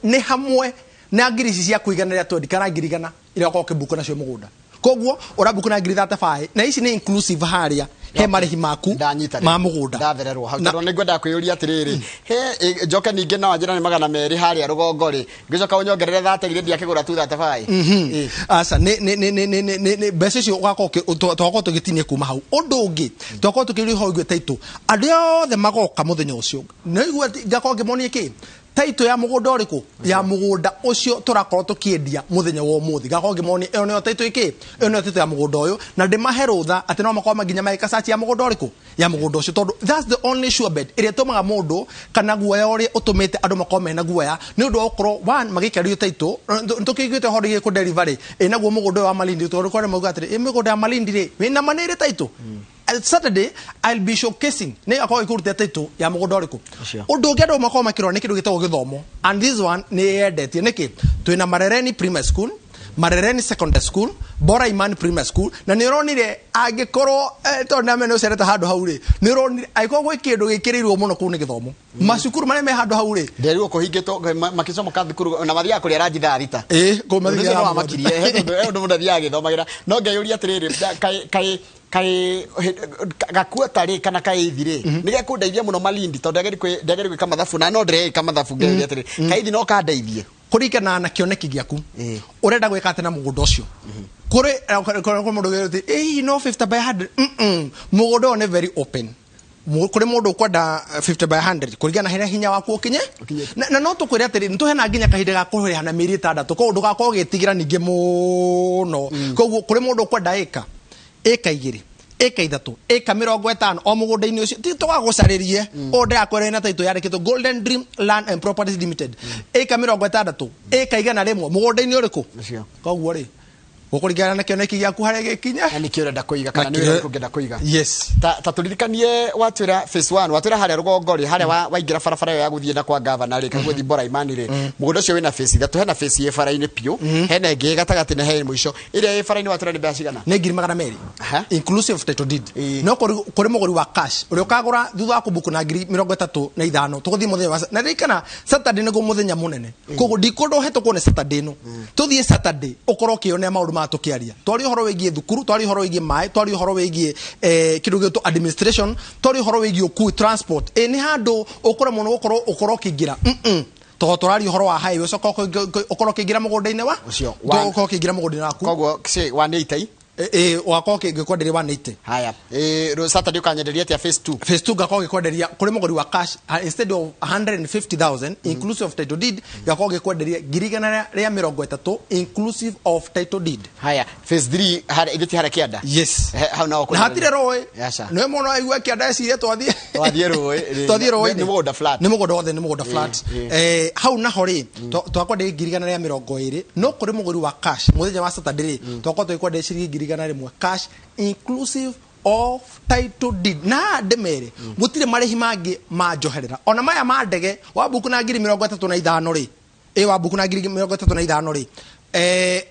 nĩ hamwe na ngiri ici cia kũiganĩra twendi kana 100,000 iria ũkorwo ũkĩbuka nacio mũgũnda. Koguo ũrabuka na 35,000, na ici nĩ inclusive harĩa he marĩhi maku Ndanyita rĩ. ma mũgũnda. Ndathererwo hau tondũ nĩ ngwendaga kwĩyũria atĩrĩrĩ, he njoke ningĩ no anjĩra nĩ 200 harĩa rũgongo rĩ, ngĩcoka ũnyongerere 30 githĩ ndiakĩgũra tu 35. Aca, nĩ mbeca icio ũgakorwo tũgakorwo tũgĩtinia kuma hau. Ũndũ ũngĩ tũgakorwo tũkĩũria ũhoro wĩgiĩ title. Andũ othe magoka mũthenya ũcio nĩ igua ngakorwo ngĩmonia kĩ title ya mũgũnda ũrĩkũ, ya mũgũnda ũcio tũrakorwo tũkĩendia mũthenya wa ũmũthĩ. Ngakorwo ngĩmonia ĩyo nĩyo title ĩkĩ, ĩyo nĩyo title ya mũgũnda ũyũ, na ndĩmahe rũtha atĩ no makorwo nginya magĩka search ya mũgũnda ũrĩkũ, ya mũgũnda ũcio, tondũ that's the only sure bet ĩrĩa ĩtũmaga mũndũ kana guoya ũrĩa ũtũmĩte andũ makorwo mena guoya nĩ ũndũ wa gũkorwo one magĩkario title. Tũkĩiguĩte ũhoro wĩgiĩ kũ delivery ĩ naguo mũgũnda ũyũ wa Malindi, tondũ kũrĩa mauga atĩrĩ, ĩ mĩgũnda ya Malindi rĩ, wĩna ma nĩ ĩrĩ title. Saturday I'll be showcasing nĩ akorwo ĩkũruta title ya mũgũnda ũrĩkũ. Ũcio. Ũndũ ũngĩ andũ makorwo makĩrora nĩ kĩndũ gĩtagwo gĩthomo, and this one nĩ yendetie nĩkĩ twĩna Marereni Primary School, Marereni Secondary School, Bora Imani Primary School, na nĩ ũronire angĩkorwo tondũ nĩ nĩ ũcerete handũ hau rĩ, nĩ ũronire angĩkorwo gwĩ kĩndũ gĩkĩrĩirwo mũno kũu nĩ gĩthomo, macukuru marĩa me handũ hau rĩ, Nderirwo kũhingĩtwo makĩcomoka thukuru na mathiaga kũrĩa ranji thaa 6. Ĩ, kũu mathiaga Ũndũ ũcio nĩ mũgwanja. wamakirie. He ũndũ mũndũ athiaga agĩthomagĩra no ngeyũria atĩrĩrĩ, kaĩ kaĩ gakuota rĩ kana kaĩ ithi rĩ nĩ gekũndeithia mũno Malindi, tondũ ndageri gwĩka mathabu na no ndĩreĩka mathabu, ngeyũria atĩrĩrĩ, kaĩ ithi no kandeithie? Kũringana na kĩoneki gĩaku ũrenda gwĩka atĩ na mũgũnda ũcio, kũrĩ kũrĩ mũndũ wĩrĩte ĩ hihi no 50 by 100. Mũgũnda ũyũ nĩ very open. Kũrĩ mũndũ ũkwenda 50 by 100 kũringana na harĩa hinya waku ũkinye. Ũkinyĩte. Na no tũkwĩre atĩrĩ, nĩ tũheana nginya kahinda ga kũrĩha na mĩeri 6, koguo ndũgakorwo ũgĩtigĩra ningĩ mũno. Koguo kũrĩ mũndũ ũkwenda ĩka ĩka 2, ĩka 3, ĩka 50 o mũgũnda-inĩ ũcio, ti tũgagũcarĩrie ũũ ndĩrakwĩra na title yandĩkĩtwo Golden Dream Land and Properties Limited, ĩka 60, ĩka 100 mũgũnda-inĩ ũrĩkũ. Ũcio. Koguo rĩ, Gũkũringana na kĩoneki gĩaku harĩa gĩkinya. Na nĩkĩ ũrenda kũiga kana Na nĩ kĩrĩa- wĩra ũrĩkũ ũngĩenda kũiga. Yes. Ta tũririkanie watwĩra phase 1, watwĩra harĩa rũgongo rĩ, harĩa waingĩra barabara ĩyo ya gũthiĩ na kwa gavana rĩ, kana gũthiĩ Boraimani rĩ, mũgũnda ũcio wĩna phase ithatũ, hena phase ĩ bara-inĩ biũ, hena ĩngĩ ĩ gatagatĩ na he mũico. Ĩrĩa ĩ bara-inĩ watwĩra nĩ mbeca cigana? Nĩ 200,000. Aha. Inclusive of title deed. Ĩĩ. No kũrĩ mũgũri wa cash ũrĩa ũkagũra thutha wa kũbuku na 35,000, tũgũthiĩ mũthenya wa na ririkana Saturday nĩguo mũthenya mũnene, koguo ndikwenda ũhetũkwo nĩ Saturday ĩno. Tũthiĩ Saturday ũkorwo ũkĩonea maũndũ maya tũkĩaria, twarie ũhoro wĩgiĩ thukuru, twarie ũhoro wĩgiĩ maĩ, twarie ũhoro wĩgiĩ kĩndũ gĩgwĩtwo administration, twarie ũhoro wĩgiĩ ũkui, transport. Nĩ handũ ũkũremwo nĩ gũkorwo ũkorwo ũkĩingĩra. Tondũ tũraria ũhoro wa highway, ũcoka ũkorwo ũkĩingĩra mũgũnda-inĩ wa Ũcio, ũkorwo ũkĩingĩra mũgũnda-inĩ waku. Koguo say 180. Wakorwo ngĩkwenderia 180. Haya, Saturday ũkanyenderia atĩa phase 2? Phase 2 ngakorwo ngĩkwenderia kũrĩ mũgũri wa cash, instead of 150,000 inclusive of title deed, ngakorwo ngĩkwenderia 130,000 inclusive of title deed. Haya, phase 3 harĩa ithe ti harĩa kĩanda? Yes. Hau naho Na hatirĩ rũĩ. Aca. Nĩwe mũno aigua kĩanda ecirie twathiĩ. Twathiĩ rũĩ, Twathiĩ rũĩ. Nĩ mũgũnda flat. Nĩ mũgũnda wothe, nĩ mũgũnda flat. Hau naho rĩ, twakwenderia 120,000, no kũrĩ mũgũri wa cash mũthenya wa Saturday rĩ, twakorwo tũgĩkwenderia ciringi 100,000 cash inclusive of title deed. Na ndĩmere gũtirĩ marĩhi mangĩ ma njoherera, ona maya ma ndege wabuku na 35,000 rĩ, wabuku na 35,000 rĩ,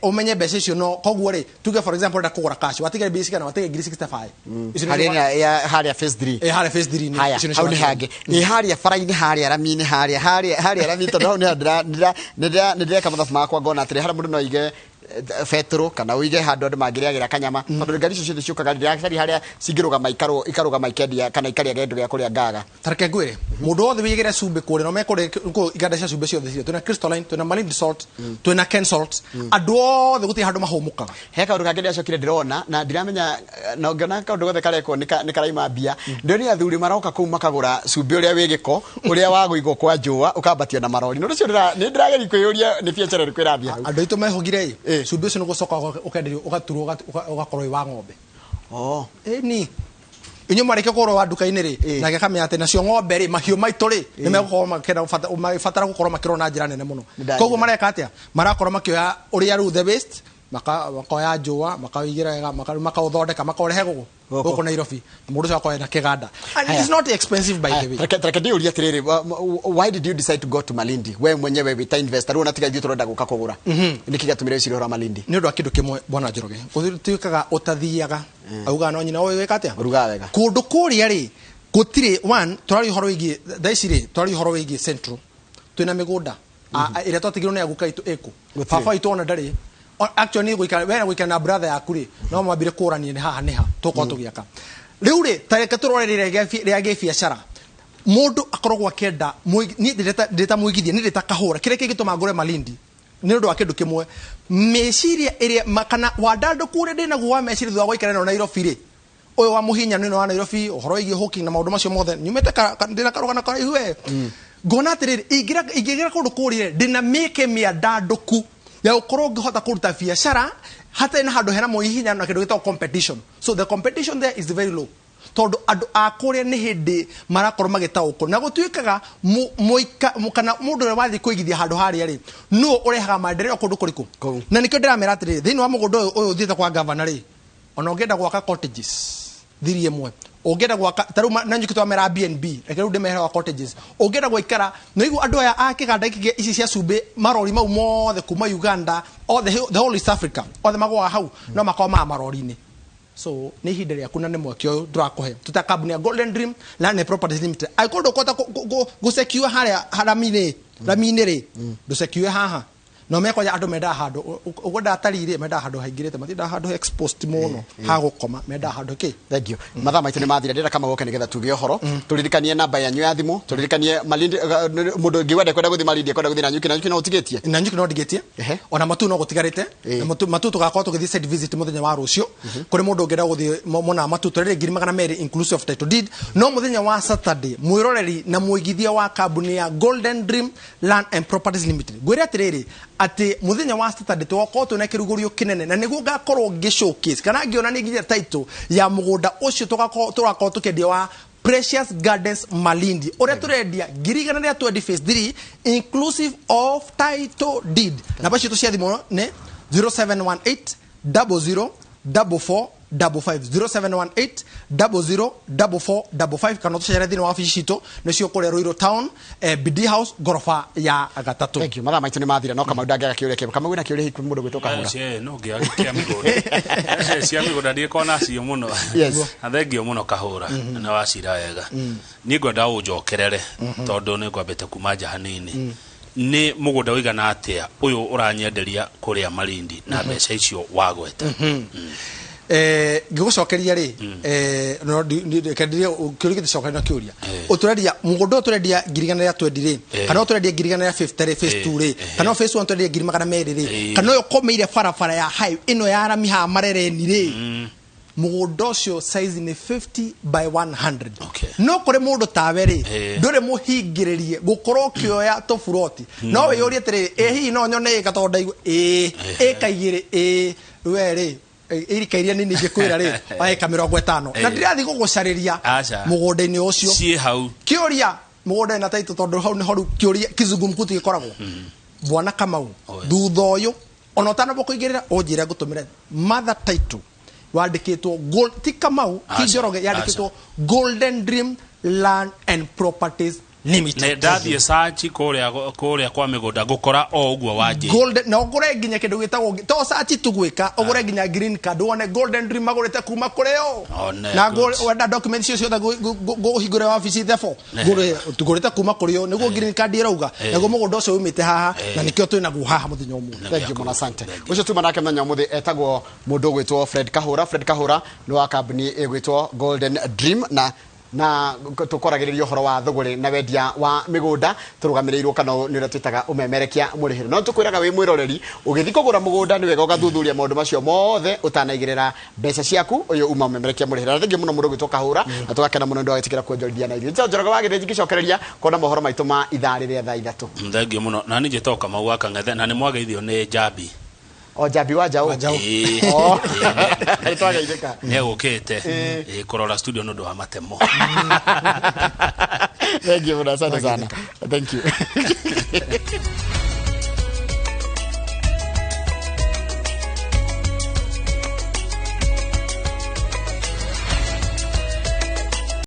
ũmenye mbeca icio no koguo rĩ, tuge for example ũrenda kũgũra cash, watigara mbia cigana? Watigara 65,000. Icio nĩcio Harĩa harĩa phase 3. Harĩa phase 3 nĩ Haya, icio nĩcio hau nĩ watigara. hangĩ ĩ harĩa bara-inĩ, harĩa rami-inĩ, harĩa rami, tondũ hau nĩ ndĩreka mathabu makwa ngona atĩrĩ, harĩa mũndũ no aige betũrũ kana ũige handũ andũ mangĩrĩagĩra kanyama, tondũ ngari icio ciothe ciũkaga ndĩracaria harĩa cingĩrũgama ikarũgama ikendia kana ikarĩa kĩndũ gĩa kũrĩa ngaga. Tareke ngwĩre, mũndũ wothe wĩigĩre cumbĩ kũrĩa no mekũrĩa kũ iganda cia cumbĩ ciothe ciothe, twĩna Crystalline, twĩna Malindi Salt, twĩna Ken Salt, andũ othe gũtirĩ handũ mahũmũkaga. He kaũndũ kangĩ ndĩracokire ndĩrona na ndiramenya, na ũngĩona kaũndũ gothe karekwo nĩ karaima mbia. Ndĩronire athuri maroka kũu makagũra cumbĩ ũrĩa wĩ gĩko, ũrĩa wa gũigwo kwa njũa, ũkambatio na marori. Na ũndũ ũcio nĩ ndĩrageria kwĩyũria nĩ biacara ĩrĩkũ ĩrathiĩ hau. Andũ aitũ mehũgire ĩ, cumbĩ ũcio nĩ gũcoka ũkenderio, ũgaturwo, ũgakorwo wĩ wa ng'ombe. Ĩni inyuĩ mwarĩkia kũgũra wa nduka-inĩ rĩ, na gĩkamenya atĩ nacio ng'ombe rĩ, mahiũ maitũ rĩ, nĩ megũkorwo makĩenda magĩbatara gũkorwo makĩrorwo na njĩra nene mũno. Nĩ Koguo mareka atĩa? Marakorwo makĩoya ũrĩa rĩu the waste, makoya njũa, makaũigĩra wega, makaũthondeka, makaũrehe gũkũ. Gũkũ. Gũkũ Nairobi, na mũndũ ũcio akorwo ena kĩganda, and it's not expensive, by the way. Reke ndĩũrie atĩrĩrĩ, why did you decide to go to Malindi we mwenyewe wĩ ta investor? Rĩu ona tiga ithuĩ tũrenda gũka kũgũra, nĩkĩ gĩatũmire wĩcirie ũhoro wa Malindi? Nĩ ũndũ wa kĩndũ kĩmwe, bwana Njoroge, gũtuĩkaga ũtathiaga augaga no nyina ũyũ wĩka atĩa. Ũrugaga wega. Kũndũ kũrĩa rĩ, gũtirĩ one tũraria ũhoro wĩgiĩ thaa ici rĩ, tũraria ũhoro wĩgiĩ central, twĩna mĩgũnda ĩrĩa twatigirwo nĩ aguka itũ ĩkũ. Gũtirĩ. Baba witũ ona ndarĩ. Actually nĩ gũikara wena gũikara na brother yaku rĩ, no mwambire kũrania nĩ haha nĩ ha tũkorwo tũgĩaka rĩu rĩ. Ta reke tũrore rĩrĩa rĩa gĩbiacara mũndũ akoragwo akĩenda. Niĩ ndĩta mũigithia, niĩ ndĩta kahũra, kĩrĩa kĩngĩtũma ngũre Malindi nĩ ũndũ wa kĩndũ kĩmwe, meciria ĩrĩa kana wandandũku ũrĩa ndĩnaguo wa meciria thutha wa gũikara ĩno Nairobi rĩ, ũyũ wa mũhinyano ĩno wa Nairobi, ũhoro wĩgiĩ hawking na maũndũ macio mothe, nyumĩte ndĩna karũgano karaihu we, ngona atĩrĩrĩ, ingĩgĩra kũndũ kũrĩa ndĩna mĩeke mĩandandũku ya gũkorwo ngĩhota kũruta biacara hatarĩ na handũ hena mũhihinyano na kĩndũ gĩtagwo competition. So the competition there is very low, tondũ andũ a kũrĩa nĩ hĩndĩ marakorwo magĩtaũkwo na gũtuĩkaga kana mũndũ ũrĩa wathiĩ kũigithia handũ harĩa rĩ, nũ ũrehaga maendeleo kũndũ kũrĩkũ. Kũu. Na nĩkĩo ndĩramera atĩrĩrĩ, thĩinĩ wa mũgũnda ũyũ ũthiĩte kwa gavana rĩ, ona ũngĩenda gwaka cottages thiri ĩmwe, ũngĩenda gwaka ta rĩu na nyuki twamera BNB, reke rĩu ndĩmehere wa cottages, ũngĩenda gũikara nĩ igua andũ aya a kĩganda gĩkĩ ici cia cumbĩ, marori mau mothe kuma Uganda, othe, the whole East Africa, othe magũaga hau, no makorwo maa marori-inĩ. So nĩ ihinda rĩaku na nĩ mweke ũyũ tũrakũhe tũta kambuni ya Golden Dream Land and Properties Limited. Angĩkorwo ndũkũhota gũsecure harĩa rami-inĩ rĩ, ndũsecure haha no mekwanja. Andũ mendaga handũ ũgwendaga atarii rĩ, mendaga handũ haingĩrĩte, matiendaga handũ exposed mũno ha gũkoma, mendaga handũ kĩ. Thank you. Mathaa maitũ nĩ mathira. Ndĩrenda kama goke nĩgetha tuge ũhoro, tũririkanie namba yanyu ya thimũ, tũririkanie Malindi. Mũndũ ũngĩ wenda kwenda gũthiĩ Malindi, kwenda gũthiĩ Nanyuki, Nanyuki no ũtigĩtie? Na nyuki no ndigĩtie. Ona matu no gũtigarĩte. Na matu tũgakorwo tũgĩthiĩ site visit mũthenya wa rũciũ. Kũrĩ mũndũ ũngĩenda gũthiĩ mwena wa matu, tũrere 200,000 inclusive of title deed. No mũthenya wa Saturday, mwĩroreri na mũigithia wa kambuni ya Golden Dream Land and Properties Limited, ngwĩre atĩrĩrĩ, atĩ mũthenya wa Saturday tũgakorwo twĩna kĩrugũrio kĩnene, na nĩguo ngakorwo ngĩ showcase kana ngĩonania nginya title ya mũgũnda ũcio tũgakorwo tũkĩendia wa Precious Gardens Malindi, ũrĩa tũrendia 120,000 phase 3 inclusive of title deed. Namba citũ cia thimũ nĩ 0718 00 44 55, 0718 00 44 55, kana tũcere thĩinĩ wa wabici citũ nĩcio kũrĩa Ruiru Town, BD House, ngoroba ya gatatũ. Thank you. Mathaa maitũ nĩ mathira, no Kamau ndangĩaga kĩũria kĩmwe. Kamau, wĩna kĩũria hihi kwĩ mũndũ gwĩtwo Kahũra? Cie, no ngĩa kĩa mĩgũnda. Cie cia mĩgũnda ndiĩkorwo nacio mũno. Na thengio mũno Kahũra, nĩ wacira wega. Niĩ ngwenda ũnjokerere tondũ nĩ ngwambĩte kuma nja hanini. Nĩ mũgũnda ũigana atĩa ũyũ ũranyenderia kũrĩa Malindi na mbeca icio wagweta? Ngĩgũcokeria rĩ, no reke ndirie kĩũria gĩticokeria na kĩũria. Ũtũrendia mũgũnda ũyũ, tũrendia 120,000 rĩ, kana ũyũ tũrendia 150,000 rĩ, phase 2 rĩ, kana ũyũ phase 1 tũrendia 200,000 rĩ, kana ũyũ ũkomeire barabara ya highway ĩno ya rami haha Marereni rĩ, mũgũnda ũcio size nĩ 50 by 100. No kũrĩ mũndũ tawe rĩ, ndũrĩ mũhingĩrĩrie gũkorwo ũkĩoya tũburoti. No wĩyũrie atĩrĩrĩ, ĩ hihi no nyone ĩka tondũ ndaigua ĩĩ ĩka igĩrĩ, ĩĩ we rĩ, irika iria nini ingĩkwĩra rĩ, wa ĩka 50 na ndirathiĩ gũgũcarĩria Aca. mũgũnda-inĩ ũcio. Ciĩ hau. Kĩũria mũgũnda na taitũ, tondũ hau nĩho rĩu kĩũria kizungumkuti gĩkoragwo, bwana Kamau. Thutha ũyũ ona ũtanamba kũingĩrĩra, ũnjĩre ngũtũmĩre mother title wandĩkĩtwo gold, ti Kamau, ti Aca, Njoroge, yandĩkĩtwo Golden Dream Land and Properties Limited. Nĩ ndathiĩ search kũrĩa kwa mĩgũnda ngũkora o ũguo wanjĩ. Golden, na ũgũre nginya kĩndũ gĩtagwo to search tu gwĩka, ũgũre nginya green card wone Golden Dream magũrĩte kuma kũrĩ o. One, Na good. wenda document icio ciothe, ngũhingũre wabici thebo, ngũrĩte kuma kũrĩ o nĩguo green card ĩrauga, naguo mũgũnda ũcio umĩte haha, na nĩkĩo twĩ naguo haha mũthenya ũmũthĩ. Thank you mũno, asante. Ũcio tuma nake mũthenya ũmũthĩ etagwo mũndũ ũgwĩtwo Fred Kahũra. Fred Kahũra nĩ wa kambuni ĩgwĩtwo Golden Dream, na tũkoragĩrĩria ũhoro wa thũgũrĩ na wendia wa mĩgũnda tũrũgamĩrĩirwo kana nĩ ũrĩa twĩtaga ũmemerekia mũrĩhĩre. No tũkwĩraga wĩ mwĩroreri, ũgĩthiĩ kũgũra mũgũnda nĩ wega ũgathuthuria maũndũ macio mothe ũtanaigĩrĩra mbeca ciaku. Ũyũ uma ũmemerekia mũrĩhĩre. Na thengiũ mũno mũndũ ũgwĩtwo Kahũra, na tũgakena mũno nĩ ũndũ wa gwĩtĩkĩra kuonjorithia na ithuĩ. Njĩra Njoroge wa Gĩthĩnji ngĩcokereria kuona mohoro maitũ ma ithaa rĩrĩa thaa 3. Thengio mũno, na niĩ njĩtagwo Kamau wa Kang'ethe, na nĩ mwageithio nĩ Njambi. O Njambi wa Njaũ. Ĩĩ. Oh. Nĩ twageithĩka. Nĩ egũkĩte kũrora studio nĩ ũndũ wa matemo. Thank you mũno, asante sana. Thank you.